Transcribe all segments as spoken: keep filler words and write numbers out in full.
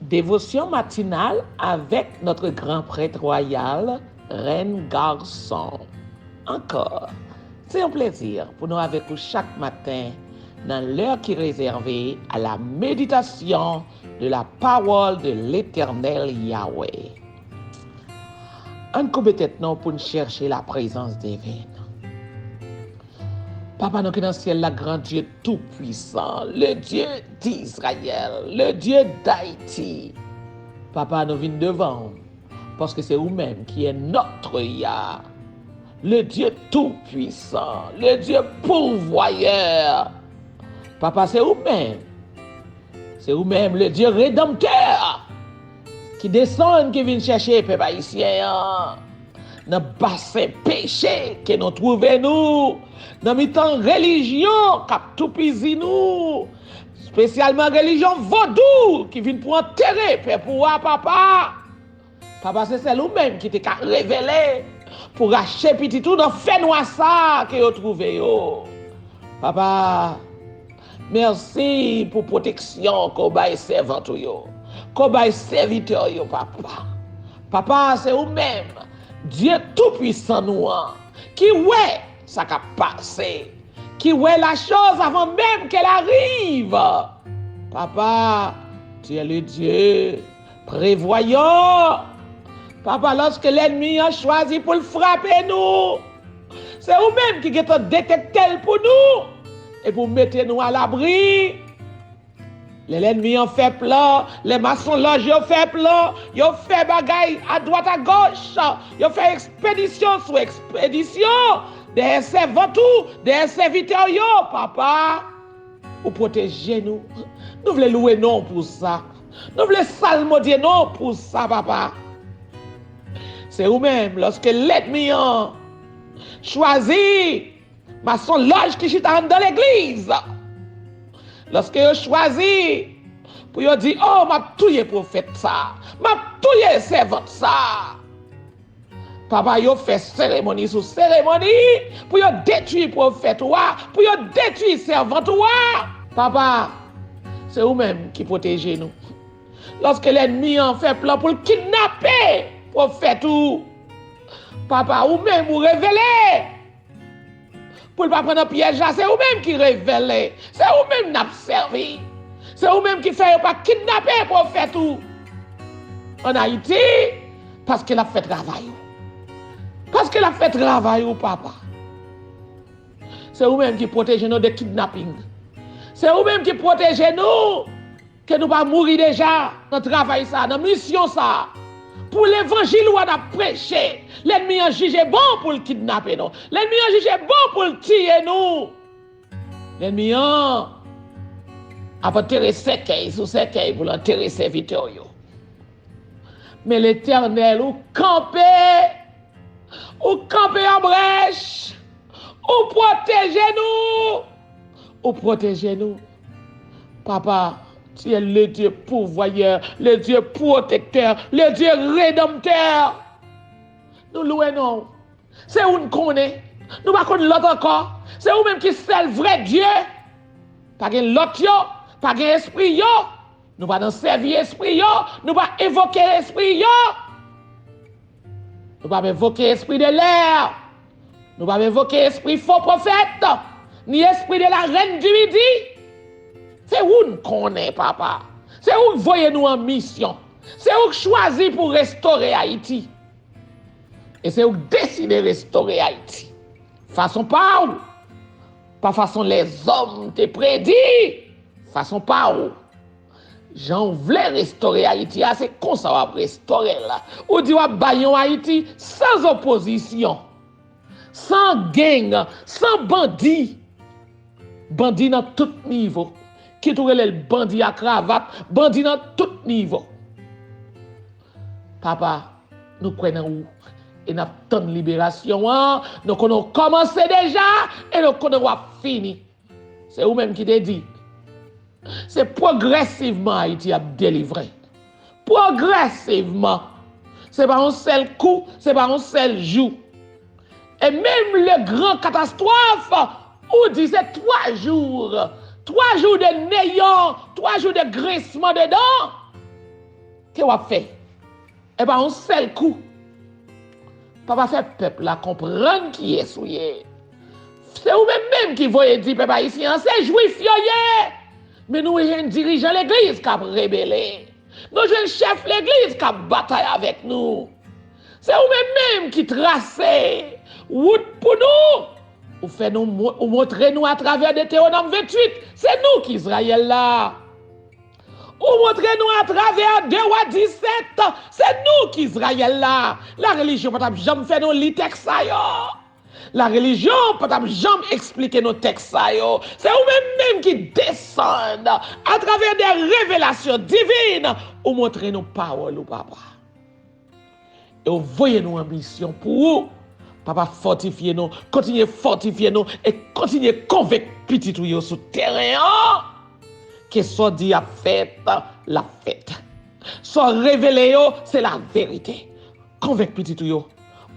Dévotion matinale avec notre grand prêtre royal, Reine Garçon. Encore, c'est un plaisir pour nous avec vous chaque matin dans l'heure qui est réservée à la méditation de la parole de l'Éternel Yahweh. Ann koube tèt nou pou n chèche la prezans divin. Papa nou ki nan syèl la, gran Dye toupwisan, le Dye di Izrayèl, le Dye d'Ayiti. Papa nou vin devan w, paske se ou menm ki è nòt ya, le Dye toupwisan, le Dye pouvwayè. Papa se ou menm, se ou menm le Dye redanmtè ki desann, ki vin chèche pèp ayisyen an nan basen peche ke nou twouve nou, nan mitan relijyon k ap toupizi nou, espesyalman relijyon vodou ki vin pou antere pèp ou a, papa. Papa, se sèl ou menm ki te ka revele pou rache pitit ou nan fènwa sa a ke yo twouve yo. Papa, mèsi pou pwoteksyon ke w bay sèvant ou yo, ke w bay sèvitè w yo, papa. Papa, se ou menm, Dye toupwisan nou an, ki wè sa k ap pase, qui voit la chose avant même qu'elle arrive. Papa, tu es le Dieu prévoyant. Papa, lòske lènmi an chwazi pou l frape nou, se ou menm ki gentan detekte l pou nou e pou mete nou alabri. Lè lènmi an fè plan, lè masonlòj yo fè plan, yo fè bagay adwat agoch, yo fè ekspedisyon sou ekspedisyon, dèyè sèvant ou, dèyè sèvitè w yo, papa, ou pwoteje nou. Nou vle lwe non w pou sa. Nou vle salmodye non w pou sa, papa. Se ou menm, lòske lènmi an chwazi masonlòj ki chita anndan legliz, lòske yo chwazi pou yo di, "O, m ap touye pwofèt sa a, m ap touye sèvant sa a." Papa, yo fè seremoni sou seremoni pou yo detwi pwofèt ou a, pou yo detwi sèvant ou a. Papa, se ou menm ki pwoteje nou. Lòske lènmi an fè plan pou l kidnape pwofèt ou, papa, ou menm ou revele pou l pa pran nan pyèj la, se ou menm ki revele, se ou menm n ap sèvi, se ou menm ki fè yo pa kidnape pwofèt ou ann Ayiti, paske l ap fè travay ou. Paske l ap fè travay ou, papa. Se ou menm ki pwoteje nou de kidnaping. Se ou menm ki pwoteje nou ke nou pa mouri deja nan travay sa, nan misyon sa. Pou levanjil ou a n ap preche, lènmi an jije bon pou l kidnape nou. Lènmi an jije bon pou l tiye nou. Lènmi an ap antere sèkèy sou sèkèy pou l antere sèvitè w yo. Men Letènèl, ou kanpe, ou kanpe an brèch, ou pwoteje nou, ou pwoteje nou. Papa, tu es le Dieu pourvoyeur, le Dieu protecteur, le Dieu rédempteur. Nou lwe non w. Se ou n konnen. Nou pa konn lòt ankò. Se ou menm ki sèl vrè Dye. Pa gen lòt yo, pa gen espri yo. Nou pa nan sèvi espri yo, nou pa envoke espri yo. Nou pa envoke espri de lè. Nou pa envoke espri fo pwofèt, ni espri de la rèn di midi. Se ou n konnen, papa. Se ou k voye nou an misyon. Se ou k chwazi pou restore Ayiti. E se ou k deside restore Ayiti. Fason pa ou. Pa fason lèzòm te predi. Fason pa ou. Jan w vle restore Ayiti a, se konsa w ap restore l. Ou di w ap bay yon Ayiti san opozisyon, san gang, san bandi. Bandi nan tout nivo. Kit ou rele l bandi a kravat, bandi nan tout nivo. Papa, nou kwè nan ou e n ap tann liberasyon an. Nou konnen w kòmanse deja e nou konnen w ap fini. Se ou menm ki te di, se pwogresivman Ayiti ap delivre. Pwogresivman. Se pa yon sèl kou, se pa yon sèl jou. E menm le gran katastwòf, ou di se twa jou. Twa jou de neyan, twa jou de grensman de dan. ke w ap fè. E pa yon sèl kou. Papa, fè pèp la konprann kiyès ou ye. Se ou menm menm ki voye di pèp ayisyen an se jwif yo ye. Men nou jwenn dirijan legliz k ap rebele. Nou jwenn chèf legliz k ap batay avèk nou. Se ou menm menm ki trase wout pou nou. Ou fè nou, ou montre nou atravè Detewonòm venntuit, se nou ki Izrayèl la. Ou montre nou atravè de Wa disèt, se nou ki Izrayèl la. La relijyon pa t ap janm fè nou li tèks sa yo. La relijyon pa t ap janm eksplike nou tèks sa yo. Se ou menm menm ki desann atravè de revelasyon divin, ou montre nou pawòl ou, Papa. E w voye nou an misyon pou ou. Papa, fòtifye nou, kontinye fòtifye nou e kontinye konvenk pitit ou yo sou teren an ke sa w di ap fèt, l ap fèt. Sa w revele yo, se laverite. Konvenk pitit ou yo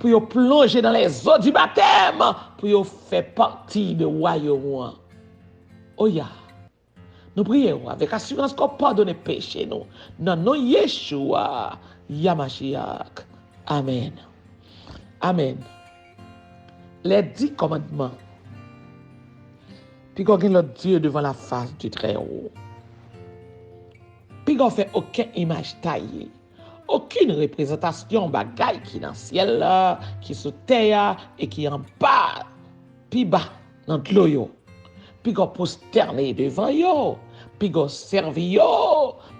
pou yo plonje dans les eaux du baptême, pou yo fè pati de wayòm ou an. Oya! Nou priye w avèk asirans ke w padone peche nou. Nan non Yeshua Yamashiach. Amèn. Amèn. Les dix commandements. Piga w gen lòt dye devan la face du Très-Haut. Piga w fè okenn imaj taye. Okenn reprezantasyon bagay ki nan syèl la, ki sou tè a e ki anba, pi ba nan dlo yo. Piga w pwostène devan yo, piga w sèvi yo,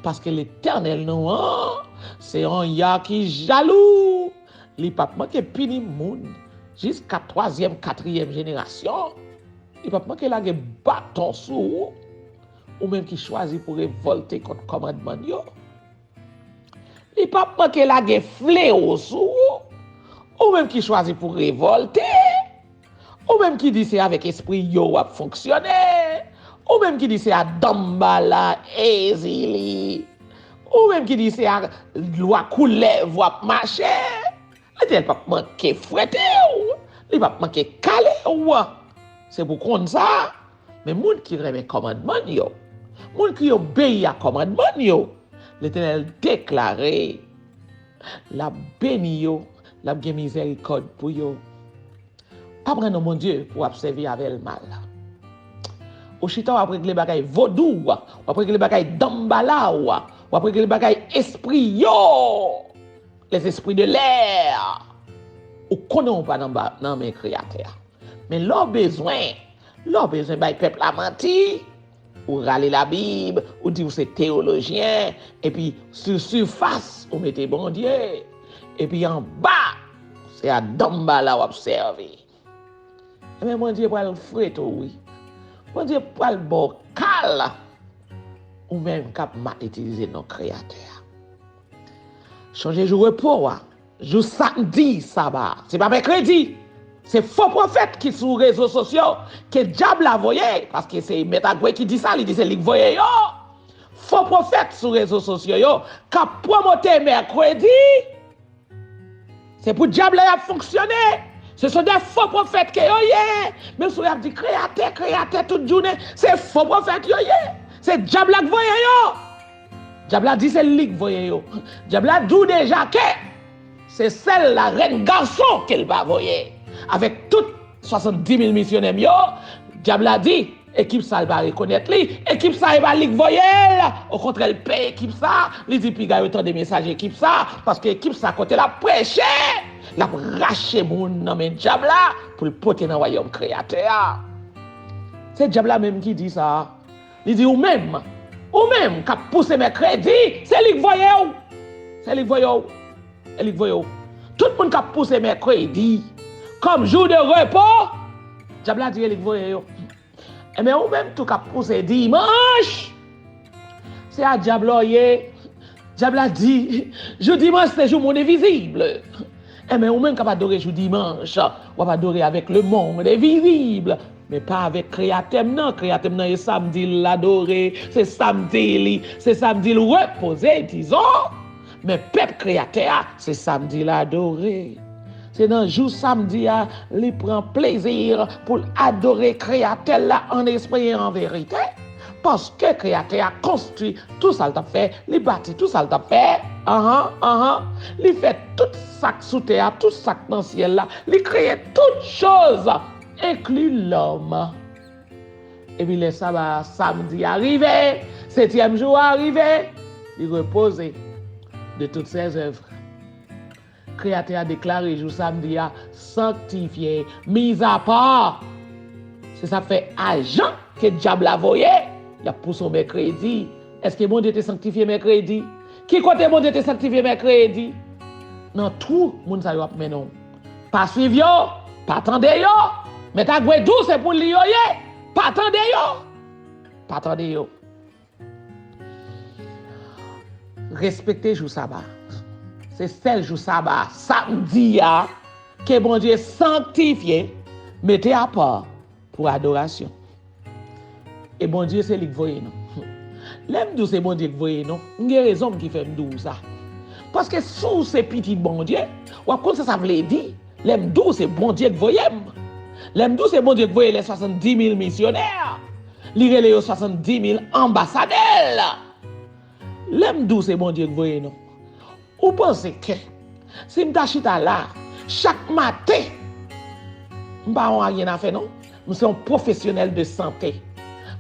paske Letènèl nou an, se yon Ya ki jalou. Li p ap manke pini moun jiska twazyèm, katriyèm jenerasyon. Li p ap manke lage baton sou ou, ou menm ki chwazi pou revòlte kont kòmandman l yo. Li p ap manke lage flewo sou ou, ou menm ki chwazi pou revòlte, ou menm ki di se avèk espri yo w ap fonksyone, ou menm ki di se a Danmbala, Ezili, ou menm ki di se a lwa koulèv w ap mache. Letènèl p ap manke fwete w, li p ap manke kale w. Se pou konn sa, men moun ki renmen kòmandman l yo, moun ki obeyi a kòmandman l yo, Letènèl deklare, l ap beni yo, l ap gen mizèrikòd pou yo. Pa pran non Bondye pou w ap sèvi avè l mal. Ou chita w ap regle bagay vodou w, w ap regle bagay danmbala w, w ap regle bagay espri yo, les esprits de l'air. Ou konnen w pa nan ba, nan men Kreyatè a. Men lè w bezwen, lè w bezwen bay pèp la manti, ou rale Labib, ou di w se teyolojyen, epi sou sifas ou mete Bondye, epi anba, se a danmbala w ap sèvi. Ebyen, Bondye pral frete w, wi. Bondye pral ba w kal, ou menm k ap mal itilize non Kreyatè a. Chonje jou repo a, jou samdi, saba, se pa mèkredi. Se fo pwofèt ki sou rezo sosyo ke dyab la voye, paske se Mèt Agwe ki di sa, li di se li k voye yo. Fo pwofèt sou rezo sosyo yo k ap pwomote mèkredi. Se pou dyab la y ap fonksyone. Ce sont des faux prophètes ke yo ye. Menm si y ap di Kreyatè, Kreyatè tout jounen, se fo pwofèt yo ye. Se dyab la k voye yo. Dyab la di se li k voye yo. Dyab la di w deja ke se sèl la rèn gason ke l pa voye. Avèk tout swasanndis mil misyonè m yo, dyab la di, ekip sa, l pa rekonèt li. Ekip sa, e pa li k voye l. Okontrè, l pè ekip sa. Li di piga yo tande mesaj ekip sa, paske ekip sa, kote l ap preche, l ap rache moun nan men dyab la pou l pote nan wayòm Kreyatè a. Se dyab la menm ki di sa. Li di ou menm, ou menm k ap pouse mèkredi, se li k voye w. Se li k voye w. Se li k voye w. Tout moun k ap pouse mèkredi kòm jou de repo, dyab la di e li k voye yo. Enben, ou menm tou k ap pouse dimanch, se a dyab la w ye. Dyab la di, jou dimanch se jou moun envizib. Enben, ou menm k ap adore jou dimanch, w ap adore avèk le monde invisible, men pa avèk Kreyatè m nan. Kreyatè m nan, e samdi l adore, se samdi li, se samdi l repoze, dizon. Men pèp Kreyatè a, se samdi l adore. Se nan jou samdi a, li pran plezi pou l adore Kreyatè l la an espri e an verite. Paske Kreyatè a konstwi tou sa l t ap fè, li bati tou sa l t ap fè. Anhan, anhan. Li fè tout sa k sou tè a, tout sa k nan syèl la. Li kreye tout choz, enkli lòm. Epi lè saba a, samdi a rive, setyèm jou a rive, li repoze de toutes ses œuvres. Kreyatè a deklare jou samdi a sanktifye, mizapa. Se sa k fè ajan ke dyab la voye, y ap pouse w mèkredi. Èske Bondye te sanktifye mèkredi? Ki kote Bondye te sanktifye mèkredi? Nan twou moun sa yo ap mennen w. Pa swiv yo, pa tande yo. Mèt Agwe di w se pou li yo ye. Pa tande yo. Pa tande yo. Respekte jou saba. Se sèl jou saba, samdi a, ke Bondye sanktifye, mete apa pou adorasyon. E Bondye se li k voye nou. Lè m di w se Bondye k voye nou, m gen rezon m ki fè m di w sa. Paske si w se pitit Bondye, w ap konn sa sa vle di. Lè m di w se Bondye k voye m. Lè m di w se Bondye k voye lè swasanndimil misyonè. Li rele yo swasanndimil anbasadè l. Lè m di w se Bondye k voye nou. Ou panse ke si m ta chita la, chak maten, m pa yon ayen afè non. M se yon pwofesyonèl de sante.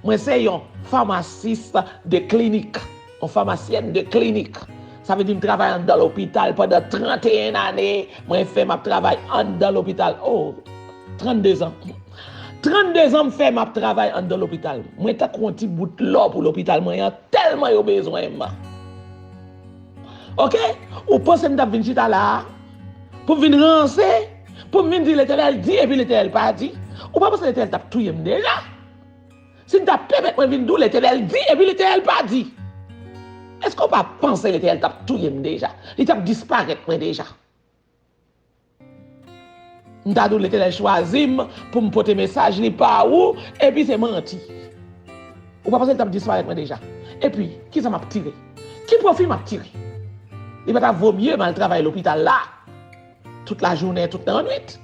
Mwen se yon famasis de klinik, yon famasyèn de klinik. Sa vle di m travay anndan lopital pandan tranteyen ane. Mwen fè m ap travay anndan lopital. Oh, trannde zan. Trannde zan m fè m ap travay anndan lopital. Mwen tankou yon ti bout lò pou lopital mwen an, tèlman yo bezwen m. Oke? Ou panse m t ap vin chita la a pou m vin ranse, pou m vin di Letènèl di epi Letènèl pa di? Ou pa panse Letènèl t ap touye m deja? Si m ta pèmèt mwen vin di w Letènèl di epi Letènèl pa di, èske w pa panse Letènèl t ap touye m deja? Li t ap disparèt mwen deja. M ta di w Letènèl chwazi m pou m pote mesaj li pa ou, epi se manti. Ou pa panse l t ap disparèt mwen deja? Epi, kisa m ap tire? Ki pwofi m ap tire? Li pa ta vo mye m al travay lopital la tout lajounen, tout lannwit?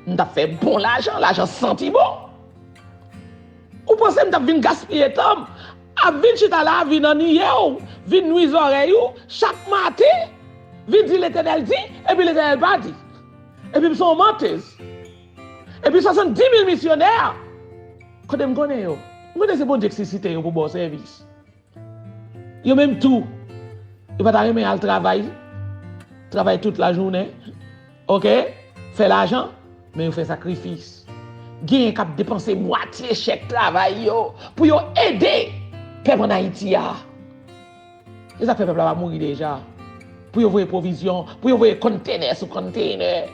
M t ap fè bon lajan, lajan santi bon. Ou panse m t ap vin gaspiye tan m, ap vin chita la, vin anniye w, vin nwi zòrèy ou, chak maten, vin di Letènèl di, epi Letènèl pa di? Epi m se yon mantez. Epi swasanndimil misyonè, kote m konnen yo? M konnen se Bondye k sisite yo pou ba w sèvis. Yo menm tou, yo pa ta renmen al travay, travay tout lajounen, oke, fè lajan, men yo fè sakrifis. Genyen k ap depanse mwatye chèk travay yo pou yo ede pèp ann Ayiti a. E sa k fè pèp la pa mouri deja. Pou yo voye pwovizyon, pou yo voye kontenè sou kontenè.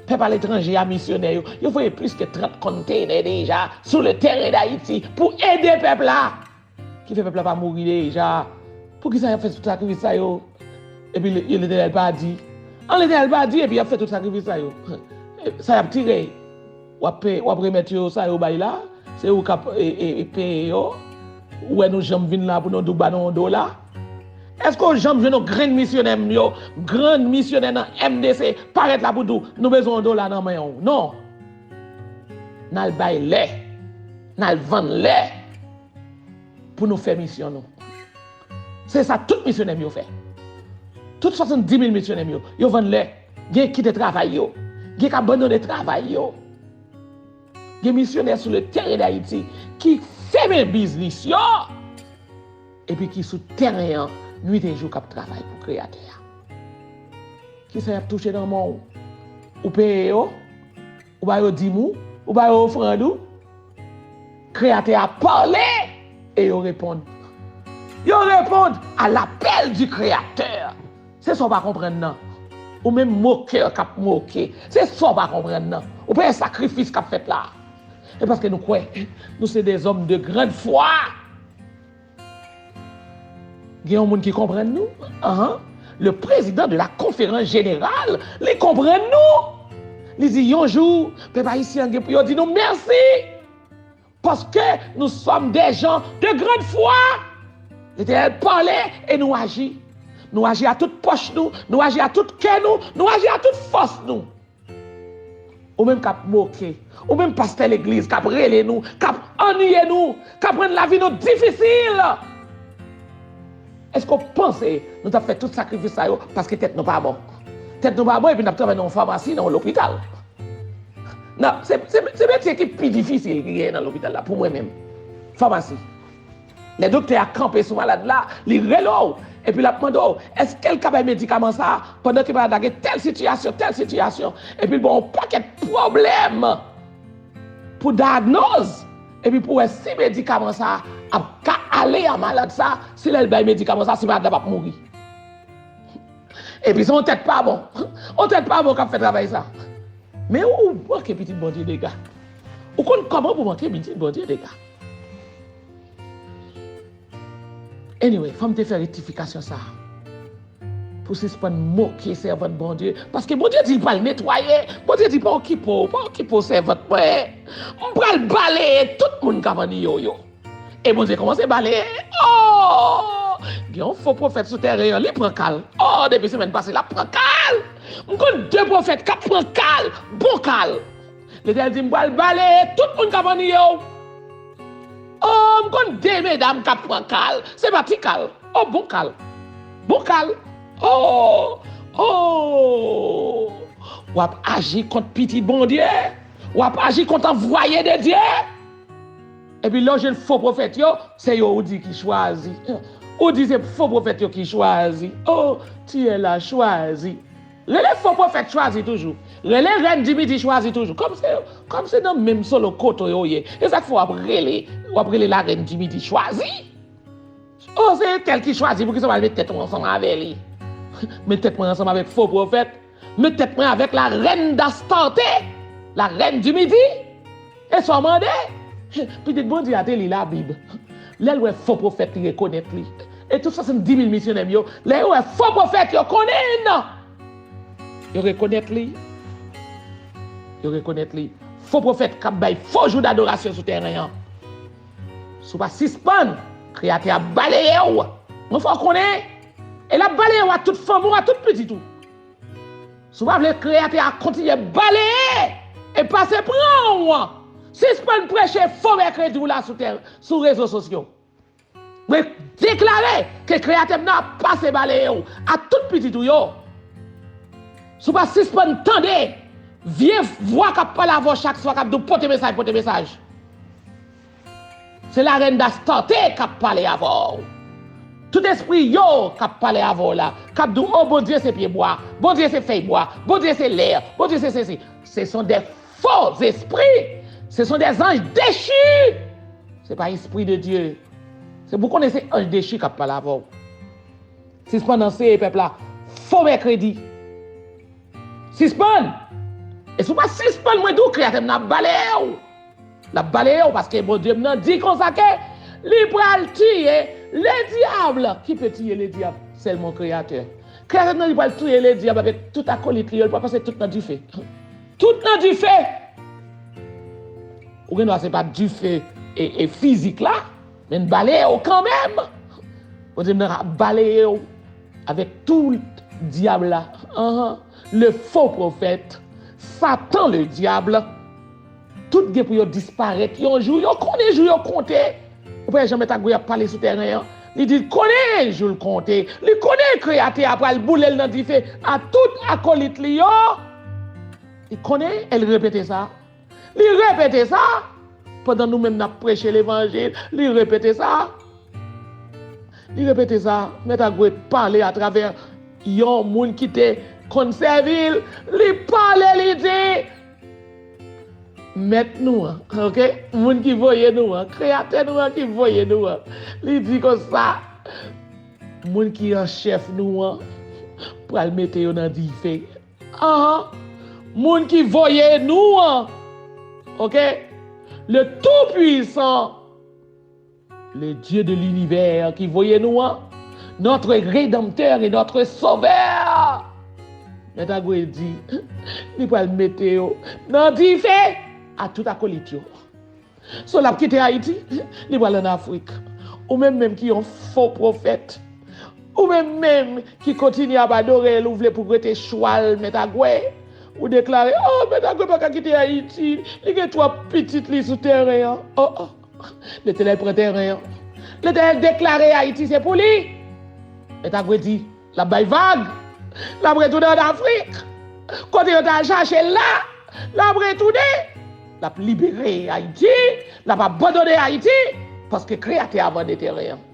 Pèp aletranje a, misyonè yo, yo voye plis ke trant kontenè deja sou le teren d Ayiti pou ede pèp la. Ki fè pèp la pa mouri deja. Poukisa y ap fè tout sakrifis sa yo? Epi le- Letènèl pa di. An Letènèl pa di, epi y ap fè tout sakrifis sa yo. Sa y ap tire. W ap pe- w ap remèt yo sa yo bay la. Se ou k ap e- e- e peye yo. Ou wè nou janm vin la pou nou di w ba nou yon dola? Èske w janm jwenn yon grenn misyonè m yo, grenn misyonè nan M D C parèt la pou di w, nou bezwen yon dola nan men w? Non. N al bay lè. N al vann lè. Pou nou fè misyon nou. Se sa tout misyonè m yo fè. Tout swasanndimil misyonè m yo, yo vann lè. Gen ki kite travay yo. Gen k abandone travay yo. Gen misyonè sou le teren d Ayiti ki fèmen biznis yo. Epi ki sou teren an, nwit e jou k ap travay pou Kreyatè a. Kisa y ap touche nan men w? Ou peye yo? Ou ba yo dim ou? Ou ba yo ofrann ou? Kreyatè a pale e yo reponn. Yo reponn à l'appel du Créateur. Se sa w pa konprann nan. Ou menm mokè k ap moke. Se sa w pa konprann nan. Ou pa wè sakrifis k ap fèt la. E paske nou kwè, nou se des hommes de grande foi. Gen yon moun ki konprann nou? Ahan. Le président de la conférence générale, li konprann nou. Li di yon jou, pèp ayisyen an gen pou yo di nou mèsi. Paske nous sommes des gens de grande foi. Letènèl pale e nou aji. Nou aji a tout pòch nou, nou aji a tout kè nou, nou aji a tout fòs nou. Ou menm k ap moke, ou menm pastè legliz k ap rele nou, k ap anniye nou, k ap rann lavi nou difisil. Èske w panse nou t ap fè tout sakrifis sa yo paske tèt nou pa bon? Tèt nou pa bon epi n ap travay nan yon famasi, nan yon lopital. Nan, se, se, se metye ki pi difisil ki genyen nan lopital la, pou mwen menm. Famasi. Lè doktè a kanpe sou malad la, li rele w, epi l ap mande w, èske l ka bay medikaman sa a, pandan ke malad la gen tèl sitiyasyon, tèl sitiyasyon, epi l ba w yon pakèt pwoblèm pou dayagnoz, epi pou wè si medikaman sa a ap ka ale a malad sa a, si lè l bay medikaman sa a, si malad la p ap mouri. Epi se yon tèt pa bon. Yon tèt pa bon k ap fè travay sa. Men ou, ou manke pitit Bondye dega. Ou konn kòman pou manke pitit Bondye dega. Anyway, fò m te fè rektifikasyon sa a. Pou sispann moke sèvant Bondye. Paske Bondye di l pral netwaye. Bondye di pa okipe w, pa okipe w sèvant mwen. M pral baleye tout moun k ap anniye w yo. E Bondye kòmanse baleye. Oh! Gen yon fo pwofèt sou tèren an, li pran kal. Oh, depi semèn pase, l ap pran kal. M konn de pwofèt k ap pran kal, bon kal. Letènèl di, m pral baleye tout moun k ap anniye w. Oh, m konn de medam k ap pran kal. Se pa ti kal. Oh, bon kal. Bon kal. Oh, oh. W ap aji kont pitit Bondye. W ap aji kont anvwaye de Dye. Epi lè w jwenn fo pwofèt yo, se yo ou di ki chwazi. Ou di se fo pwofèt yo ki chwazi. Oh, tiyè la chwazi. Rele fo pwofèt chwazi toujou. Rele rèn di midi chwazi toujou. Kòm se, kòm se nan menm solo koto yo ye. E sa k fè w ap rele, w ap rele la rèn di midi chwazi. Oh, se entèl ki chwazi, poukisa w al met tèt ou ansanm avè li? Met tèt mwen ansanm avèk fo pwofèt. Met tèt mwen avèk la rèn d'Astarte, la rèn di midi. E sa w mande? Pitit Bondye a te li Labib. Lè l wè fo pwofèt, li rekonèt li. E tout swasanndis mil misyonè m yo, lè yo wè fo pwofèt, yo konnen. Yo rekonèt li. Yo rekonèt li. Fo pwofèt k ap bay fo jou dadorasyon sou tèren an. Si w pa sispann, Kreyatè a ap baleye w. Mwen fè w konnen. E l ap baleye w a tout fanmi w, a tout pitit ou. Si w pa vle Kreyatè a kontinye baleye e pase pran w, sispann preche fo mèkredi w la sou tè, sou rezo sosyo. Mwen deklare ke Kreyatè m nan ap pase baleye w a tout pitit ou yo. Si w pa sispann tande vye vwa k ap pale avè w chak swa k ap di w pote mesaj, pote mesaj. Se la rèn d'Astarte k ap pale avè w. Tout espri yo k ap pale avè w la, k ap di w, oh, Bondye se pye bwa, Bondye se fèy bwa, Bondye se lè, Bondye se sesi. Ce sont des faux esprits. Ce sont des anges déchus. Se pa espri de Dye. Se pou konnen se anj dechi k ap pale avè w. Sispann anseye pèp la fo mèkredi. Sispann! E si w pa sispann, mwen di w, Kreyatè m nan ap baleye w. L ap baleye w paske Bondye m nan di konsa ke li pral tiye le diable. Qui peut tuer le diable? Sèl mon Kreyatè. Kreyatè m nan li pral tiye le diable avèk tout akolit li yo, li pral pase tout nan dife. Tout nan dife! Ou gen dwa se pa dife e, e fizik la, men n baleye w kanmenm. Bondye m nan ap baleye w avèk tout dyab la. Anhan. Le faux prophète, Satan le diable. Tout gen pou yo disparèt yon jou. Yo konnen jou yo konte. Ou pa wè jan Mèt Agwe ap pale sou tèren an. Li di l konnen jou l konte. Li konnen Kreyatè a pral boule l nan dife a tout akolit li yo. Li konnen, e l repete sa. Li repete sa. Pandan nou menm n ap preche levanjil, li repete sa. Li repete sa. Mèt Agwe pale atravè yon moun ki te konn sèvi l. Li pale, li di, Mèt nou an, oke? Moun ki voye nou an, Kreyatè nou an ki voye nou an. Li di konsa, moun ki an chèf nou an pral mete yo nan dife. Ahan. Moun ki voye nou an, oke? Le Tout-Puissant, le Dieu de l'univers ki voye nou an, notre Rédempteur et notre Sauveur. Mèt Agwe di, li pral mete yo nan dife a tout akolit yo. So, l ap kite Ayiti, li pral ann Afrik. Ou menm menm ki yon fo pwofèt, ou menm menm ki kontinye ap adore l, ou vle pou rete chwal Mèt Agwe, ou deklare, oh, Mèt Agwe pa ka kite Ayiti, li gen twòp pitit li sou tèren an. Oh, oh. Letènèl pran teren an. Letènèl deklare Ayiti se pou li. E ta vle di, l ap bay vag. L ap retounen ann Afrik. Kote yo ta al chache l la, l ap retounen. L ap libere Ayiti. L ap abandone Ayiti. Paske Kreyatè a vande teren an.